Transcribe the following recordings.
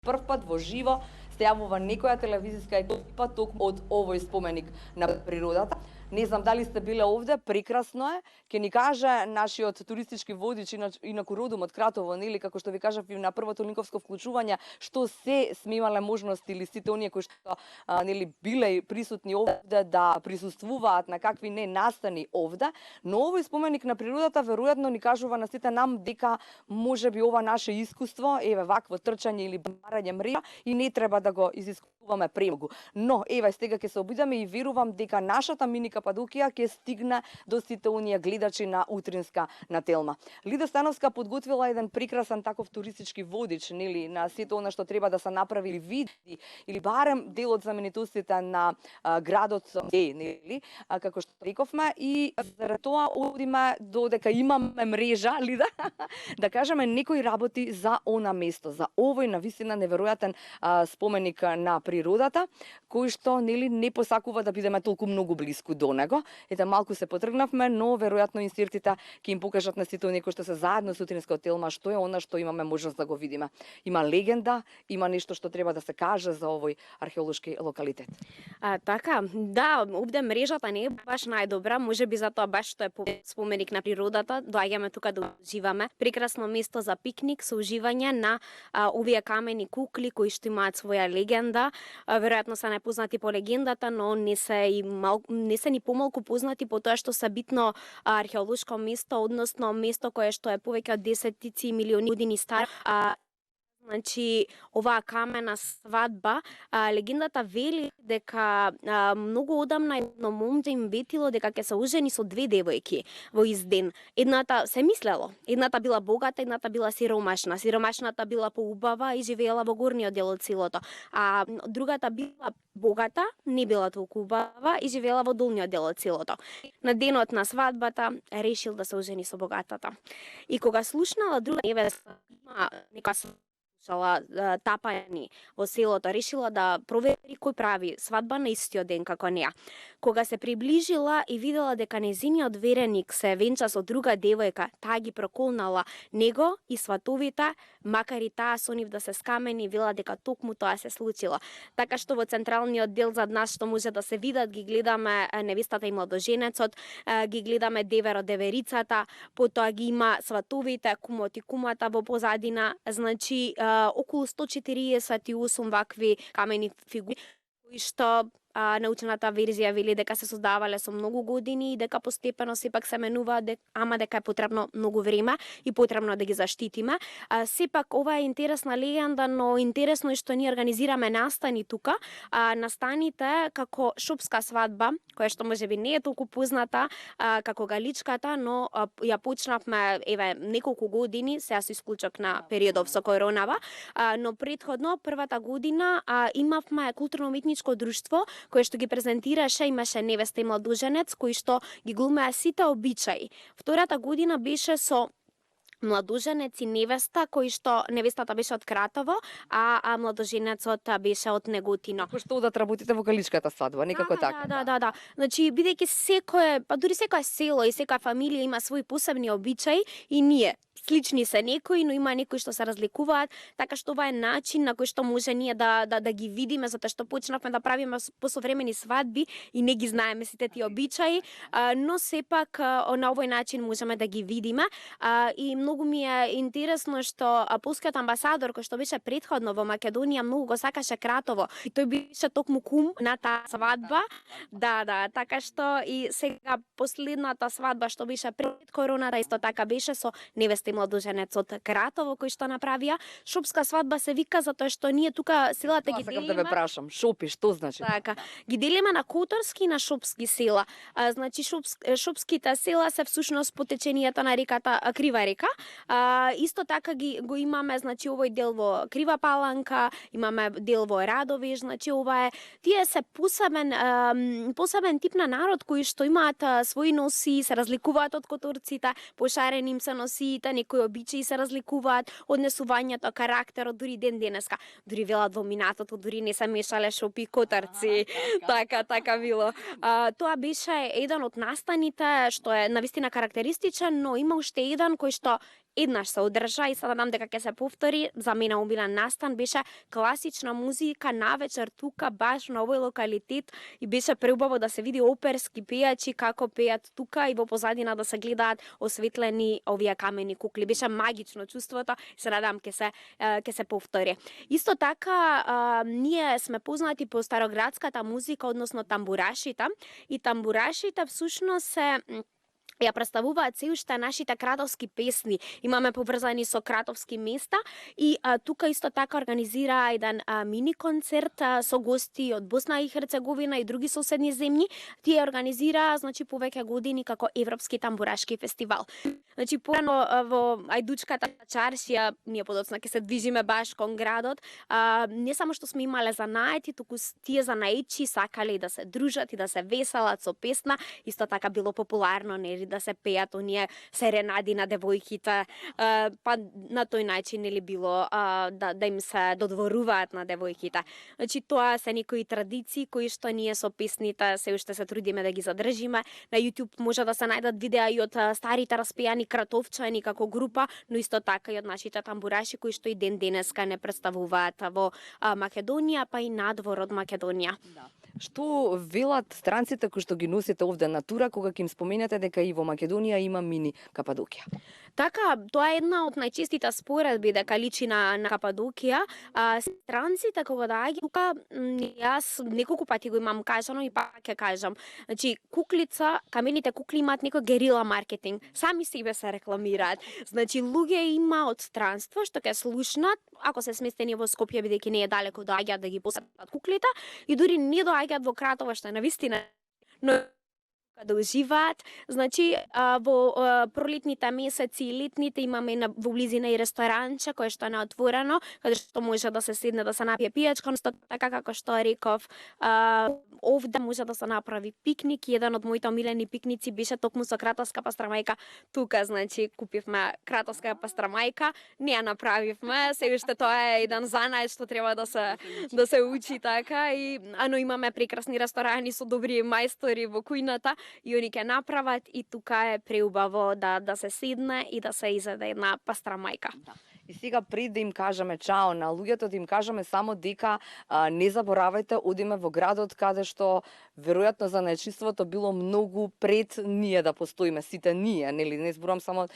прв пат во живо се јавува некоја телевизиска екипа токму од овој споменик на природата. Не знам дали сте биле овде, прекрасно е. Ќе ни каже нашиот туристички водич, инаку родом од Кратово, нели, како што ви кажав и на првото линковско вклучување, што се сме имале можност или сите оние кои што нели биле присутни овде да присуствуваат на какви не настани овде, но овој споменик на природата веројатно ни кажува на сите нам дека можеби ова наше искуство, еве вакво трчање или барање мрежа и не треба да го изискуваме премногу. Но еве сега ќе се обидеме и верувам дека нашата мини Кападокија ќе стигне до сите оние гледачи на утринска на Телма. Лида Становска подготвила еден прекрасен таков туристички водич, нели, на сето она што треба да се направи или види или барем дел од знаменитостите на градот нели, како што рековме, и заради тоа одиме додека имаме мрежа, Лида, да кажеме некои работи за она место, за овој навистина неверојатен споменик на природата, кој што нели не посакува да бидеме толку многу блиску до него. Ете, малку се потргнавме, но веројатно инсертите ќе им покажат на сите оние кои што се заедно со утринска Телма што е она што имаме можност да го видиме. Има легенда, има нешто што треба да се каже за овој археолошки локалитет. Така, да, овде мрежата не е баш најдобра, можеби затоа баш што е споменик на природата, доаѓаме тука да уживаме. Прекрасно место за пикник со уживање на овие камени кукли кои што имаат своја легенда. Веројатно се непознати по легендата, но не се ни помалку познати по тоа што се битно археолошко место, односно место кое што е повеќе од десетици милиони години стар. Значи, оваа камена свадба, легендата вели дека многу одамна едно момче им ветило дека ќе се ожени со две девојки во ист ден. Едната се мислело, едната била богата, едната била сиромашна. Сиромашната била поубава и живеела во горниот дел од селото, а другата била богата, не била толку убава и живеела во долниот дел од селото. На денот на свадбата решил да се ожени со богатата. И кога слушнала друга невеста нека тапањи во селото, решила да провери кој прави свадба на истиот ден како неа. Кога се приближила и видела дека незиниот вереник се венча со друга девојка, таа ги проколнала него и сватовите, макар и таа со нив да се скамени, вела дека токму тоа се случило. Така што во централниот дел зад нас што може да се видат, ги гледаме невестата и младоженецот, ги гледаме деверот, деверицата, потоа ги има сватовите, кумот и кумата во позадина, значи околу 148 вакви камени фигури кои што научната верзија вели дека се создавале со многу години и дека постепено сепак се менуваат, ама дека е потребно многу време и потребно да ги заштитиме. Сепак ова е интересна легенда, но интересно е што ние организираме настани тука. Настаните како шопска свадба, која што можеби не е толку позната како галичката, но ја почнавме еве неколку години, сега со исклучок на периодов со коронава, но претходно првата година имавме културно-уметничко друштво кој што ги презентираше, имаше невеста и младоженец кои што ги глумеа сите обичаи. Втората година беше со младоженец и невеста, кои што невестата беше од Кратово, а младоженецот беше од Неготино. Како што одат работите во галичката свадба, некако така. Да. Значи, бидејќи секое, па дури секое село и секоја фамилија има свои посебни обичаи и ние слични се некои, но има некои што се разликуваат, така што ова е начин на кој што може ние да ги видиме, затоа што почнавме да правиме посовремени свадби и не ги знаеме сите тие обичаи, но сепак на овој начин можеме да ги видиме. И многу ми е интересно што полскиот амбасадор кој што беше претходно во Македонија многу го сакаше Кратово и тој беше токму кум на таа свадба. Да, така што и сега последната свадба што беше пред короната исто така беше со невеста и младоженец од Кратово кој што направија. Шопска свадба се вика затоа што ние тука селата ги делиме. Сакам да ве прашам, шопи што значи? Така, ги делиме на которски и на шопски села. Значи шопските села се всушност по теченијата на реката Крива река. Исто така го имаме, значи овој дел во Крива Паланка, имаме дел во Радовиш, значи ова е тие се посебен тип на народ кои што имаат своји носи, се разликуваат од которците, пошарени им се носиите, некои обичаи се разликуваат, однесувањето, карактерот, дури ден денеска. Дури велат во минатото, дури не се мешале шопи и котарци. Така било. Тоа беше еден од настаните што е навистина карактеристичен, но има уште еден кој што еднаш се одржа и се надам дека ќе се повтори. За мене обилен настан беше класична музика навечер тука баш на овој локалитет и беше преубаво да се види оперски пејачи како пеат тука и во позадина да се гледаат осветлени овие камени кукли. Беше магично чувството и се надам ќе се повтори. Исто така ние сме познати по староградската музика, односно тамбурашите, и тамбурашите всушност се ја представуваат се уште нашите кратовски песни. Имаме поврзани со кратовски места и тука исто така организира еден мини концерт со гости од Босна и Херцеговина и други соседни земји. Тие организира значи повеќе години како Европски тамбурашки фестивал. Значи порано во Ајдучката чаршија, ние подоцна ќе се движиме баш кон градот, не само што сме имале занаети, туку тие занаечи сакале и да се дружат и да се веселат со песна. Исто така било популарно нели да се пеат оние серенади на девојките, па на тој начин нели било да им се додворуваат на девојките. Значи тоа се некои традиции кои што ние со песните се уште се трудиме да ги задржиме. На YouTube може да се најдат видеа и од старите распеани кратовчани како група, но исто така и од нашите тамбураши кои што и ден денеска не представуваат во Македонија, па и надвор од Македонија. Да. Што велат странците кои што ги носите овде на тура кога ќе им споменете дека и во Македонија има мини Кападокија? Така, тоа е една од најчестите споредби дека личи на Кападокија. Странците кога доаѓаат тука, јас неколку пати го имам кажано и пак ќе кажам. Значи, куклица, камените кукли имаат некој герила маркетинг. Сами себе се рекламираат. Значи, луѓе има од странство што ќе слушнат, ако се сместени во Скопје бидејќи не е далеко, доаѓаат да ги посетат куклите и дури не доаѓаат во Кратово што е навистина, но да уживаат. Значи, во пролетните месеци и летните имаме во близина и ресторанче кое што е отворено, каде што може да се седне да се напие пијачка, но така како што реков, овде може да се направи пикник. Еден од моите омилени пикници беше токму со кратовска пастрамајка. Тука, значи, купивме кратовска пастрамајка, не ја направивме, се уште тоа е еден занает што треба да се учи така но имаме прекрасни ресторани со добри мајстори во кујната и они ќе направат и тука е преубаво да се седне и да се изеде една пастрамајка. Да. И сега пред да им кажеме чао на луѓето, да им кажеме само дека не заборавајте, одиме во градот каде што веројатно за најчиството било многу пред ние да постоиме, сите ние, нели, не зборам само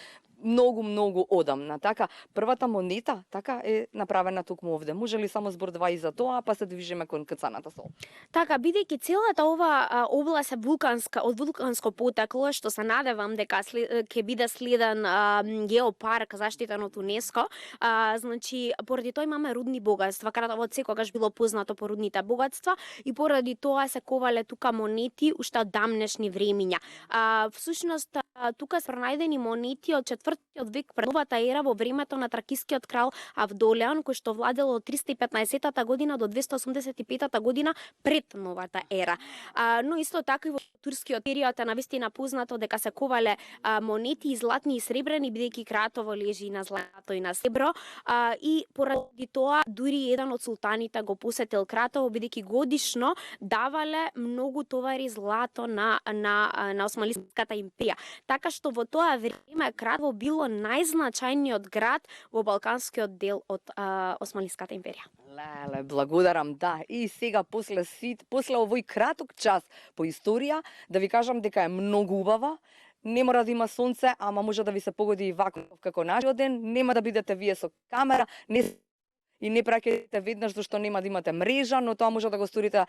многу одамна. Така, првата монета така е направена токму овде. Може ли само збор два и за тоа, па се движиме кон Кацаната сол? Така, бидејќи целата ова област е од вулканско потекло, што се надевам дека ќе биде следен геопарк заштитен од УНЕСКО, значи поради тоа имаме рудни богатства. Кратово секогаш било познато по рудните богатства и поради тоа се ковале тука монети уште од дамнешни времиња. Всушност тука се пронајдени монети од 4 век пред новата ера во времето на тракискиот крал Авдолијан, кој што владел од 315 година до 285 година пред новата ера. Но исто така и во турскиот период е навистина познато дека се ковале монети и златни и сребрени, бидејќи Кратово лежи на злато и на сребро, и поради тоа дури еден од султаните го посетил Кратово, бидејќи годишно давале многу товари злато на Османлиската империја. Така што во тоа време Кратово било најзначајниот град во балканскиот дел од Османлиската империја. Леле, благодарам, да. И сега после овој краток час по историја, да ви кажам дека е многу убава. Не мора да има сонце, ама може да ви се погоди и ваков како нашиот ден. Нема да бидете вие со камера, и не праќајте веднаш зашто нема да имате мрежа, но тоа може да го сторите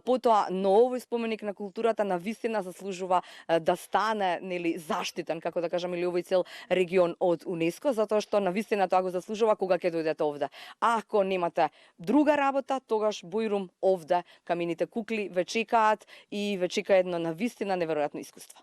потоа, но овој споменик на културата навистина заслужува да стане, нели, заштитен, како да кажам, или овој цел регион од УНЕСКО, затоа што навистина тоа го заслужува кога ќе дојдете овде. Ако немате друга работа, тогаш Бојрум овде камените кукли ве чекаат и ве чека едно навистина неверојатно искуство.